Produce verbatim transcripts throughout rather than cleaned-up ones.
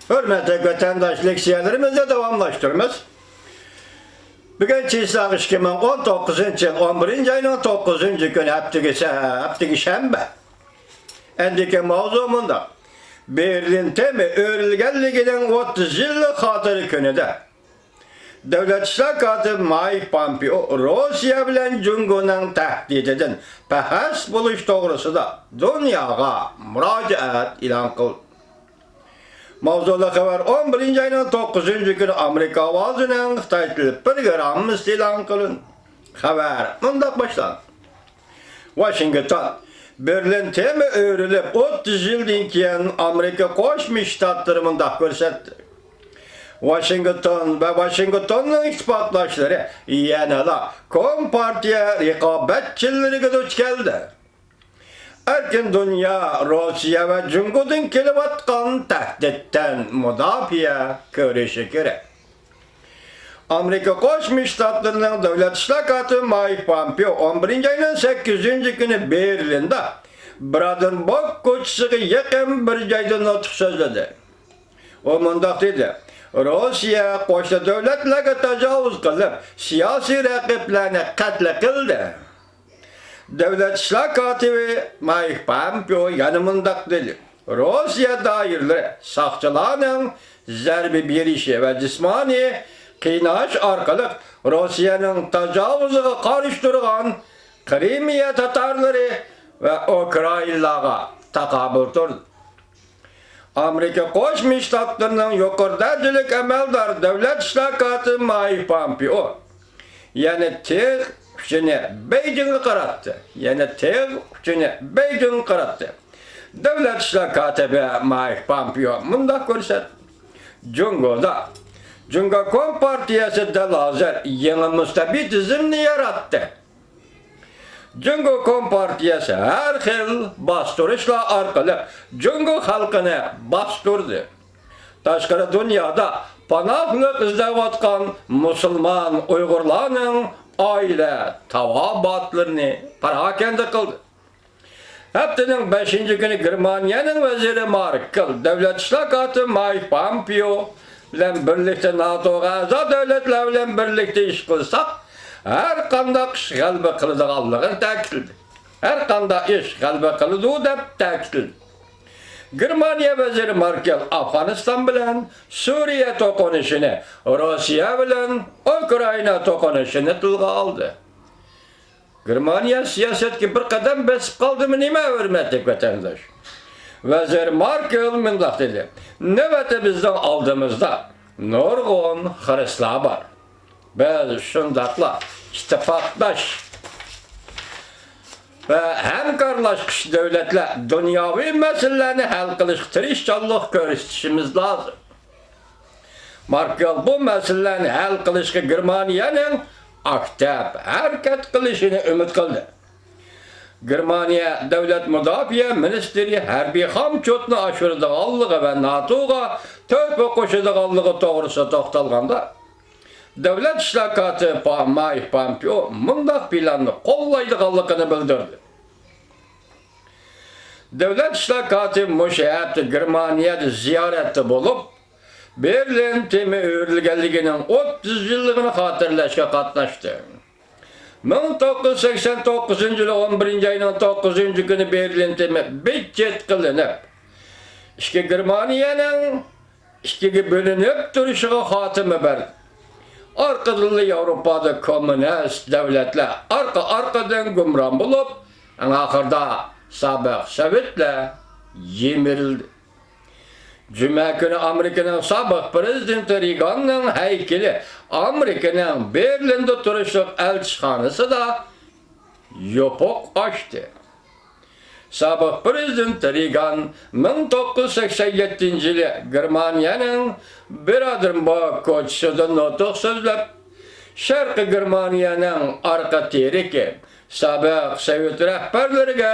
ھۆرمەتلىك ۋەتەنداش، لېكسىيەلىرىمىزنى داۋاملاشتۇرىمىز. بۈگۈن چىسلاغ ئىككى مىڭ ئون توققۇزىنچى يىل، ئون بىرىنچى ئاينىڭ توققۇزىنچى كۈنى، ھەپتىگە سە-، ھەپتىگە شەنبە. ئەندىكى ماۋزۇ مۇنداق. بېرلىن تېمى ئۆرۈلگەنلىكىنىڭ ئوتتۇز يىللىق خاتىرە كۈنىدە، دۆلەت ئىشلار كاتىپى مايك پامپېئو روسىيە بىلەن جۇڭگونىڭ تەھدىتىدىن پەھەس بولۇش توغرىسىدا دۇنياغا مۇراجىئەت ئېلان قىلدى. ماۋزۇلۇق خەۋەر ئون بىرىنچى ئاينىڭ توققۇزىنچى كۈنى ئامېرىكا ئاۋازىنىڭ خىتاي تىلى پروگراممىسىدا ئېلان قىلىندى. خەۋەر مۇنداق باشلاندى. ۋاشىنگتون، بېرلىن تېمى ئۆرۈلۈپ، ئوتتۇز يىلدىن كېيىن ئامېرىكا قوشما شتاتلىرى مۇنداق كۆرسەتتى. ۋاشىنگتون ۋە ۋاشىنگتوننىڭ ئىتتىپاقداشلىرى يەنىلا كومپارتىيە رىقابەتچىلىرىگە دۇچ كەلدى. ئەركىن دۇنيا روسىيە ۋە جۇڭگودىن كېلىۋاتقان تەھدىتتىن مۇداپىئە كۆرۈشى كېرەك. ئامېرىكا قوشما شتاتلىرىنىڭ دۆلەت ئىشلار كاتىپى مايك پامپېئو ئون بىرىنچى ئاينىڭ سەككىزىنچى كۈنى بېرلىندا برادېنبۇرگ كوچىسىغا يېقىن بىر جايدا نۇتۇق سۆزلىدى. ئۇ مۇنداق دېدى، روسىيە قوشنا دۆلەتلەرگە تاجاۋۇز قىلىپ، سىياسىي رەقىبلەرنى قەتل قىلدى. دۆلەت ئىشلار كاتىپى مايك پامپېئو يەنە مۇنداق دېدى، روسىيە دائىرىلىرى ساقچىلارنىڭ زەربە بېرىشى ۋە جىسمانىي قىيناش ئارقىلىق روسىيەنىڭ تاجاۋۇزىغا قارشى تۇرغان قىرىمىيە تاتارلىرى ۋە ئۇكرائىنلارغا تاقابىل تۇردى. ئامېرىكا قوشما شتاتلىرىنىڭ يۇقىرى دەرىجىلىك ئەمەلدار دۆلەت ئىشلار كاتىپى مايك پامپېئو يەنە تىغ ئۇچىنى بېيجىڭغا قاراتتى. يەنە تىغ ئۇچىنى بېيجىڭغا قاراتتى. دۆلەت ئىشلار كاتىپى مايك پامپېئو مۇنداق كۆرسەتتى. جۇڭگودا، جۇڭگو كومپارتىيەسى دەل ھازىر يېڭى مۇستەبىت تۈزۈمنى ياراتتى. جۇڭگو كومپارتىيەسى ھەر خىل باستۇرۇشلار ئارقىلىق جۇڭگو خەلقىنى باستۇردى. تاشقىرى دۇنيادا پاناھلىق ئىزدەۋاتقان مۇسۇلمان ئۇيغۇرلارنىڭ ئائىلە تاۋابىئاتلىرىنى پاراكەندە قىلدى. ھەپتىنىڭ بەشىنچى كۈنى گېرمانىيەنىڭ ۋەزىرى ماركېل دۆلەت ئىشلار كاتىپى مايك پامپېئو بىلەن بىرلىكتە ناتوغا ئەزا دۆلەتلەر بىلەن بىرلىكتە ئىش قىلساق، ھەر قانداق ئىش غەلىبە قىلىدىغانلىقىنى تەكىتلىدى. ھەر قانداق ئىش غەلىبە قىلىدۇ، دەپ تەكىتلىدى. گېرمانىيە ۋەزىرى ماركېل ئافغانىستان بىلەن سۈرىيە توقۇنۇشىنى، روسىيە بىلەن ئۇكرائىنا توقۇنۇشىنى تىلغا ئالدى. گېرمانىيە سىياسەتكە بىر قەدەم بېسىپ قالدىمۇ نېمە، ھۆرمەتلىك ۋەتەنداش؟ ۋەزىر ماركېل مۇنداق دېدى، نۆۋەتتە بىزنىڭ ئالدىمىزدا نۇرغۇن خىرىسلار بار. بىز شۇنداقلا ئىتتىپاقداش ۋە ھەمكارلاشقۇچى دۆلەتلەر دۇنياۋى مەسىلىلەرنى ھەل قىلىشقا تىرىشچانلىق كۆرسىتىشىمىز لازىم. ماركېل بۇ مەسىلىلەرنى ھەل قىلىشقا گېرمانىيەنىڭ ئاكتىپ ھەرىكەت قىلىشىنى ئۈمىد قىلدى. گېرمانىيە دۆلەت مۇداپىئە مىنىستىرى ھەربىي خامچوتنى ئاشۇرىدىغانلىقى ۋە ناتوغا تۆھپە قوشىدىغانلىقى توغرىسىدا توختالغاندا، دۆلەت ئىشلار كاتىپى پا-، مايك پامپېئو مۇنداق پىلاننى قوللايدىغانلىقىنى بىلدۈردى. دۆلەت ئىشلار كاتىپى مۇشۇ ھەپتە گېرمانىيەدە زىيارەتتە بولۇپ، بېرلىن تېمى ئۆرۈلگەنلىكىنىڭ ئوتتۇز يىللىقىنى خاتىرىلەشكە قاتناشتى. مىڭ توققۇز يۈز سەكسەن توققۇزىنچى يىلى ئون بىرىنچى ئاينىڭ توققۇزىنچى كۈنى بېرلىن تېمى بىت-چېت قىلىنىپ، ئىككى گېرمانىيەنىڭ ئىككىگە بۆلۈنۈپ تۇرۇشىغا خاتىمە بەردى. ئارقىدىنلا ياۋروپادا كوممۇنىست دۆلەتلەر ئارقا-ئارقىدىن گۇمران بولۇپ، ئەڭ ئاخىرىدا سابىق سوۋېتلەر يىمىرىلدى. جۈمە كۈنى ئامېرىكىنىڭ سابىق پىرېزىدېنتى رېيگاننىڭ ھەيكىلى ئامېرىكىنىڭ بېرلىندا تۇرۇشلۇق ئەلچىخانىسىدا يوپۇق ئاچتى. سابىق پىرېزىدېنت رېيگان مىڭ توققۇز يۈز سەكسەن يەتتىنچى يىلى گېرمانىيەنىڭ برادېنبۇرگ كوچىسىدا نۇتۇق سۆزلەپ، شەرقىي گېرمانىيەنىڭ ئارقا تىرىكى، سابىق سوۋېت رەھبەرلىرىگە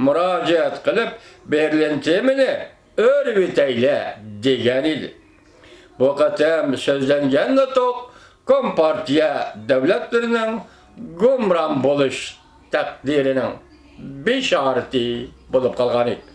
مۇراجىئەت قىلىپ، بېرلىن تېمىنى ئۆرۈۋېتەيلى، دېگەن ئىدى. بۇ قېتىم سۆزلەنگەن نۇتۇق كومپارتىيە دۆلەتلىرىنىڭ گۇمران بولۇش تەقدىرىنىڭ بېشارىتى بولۇپ قالغان ئىدى.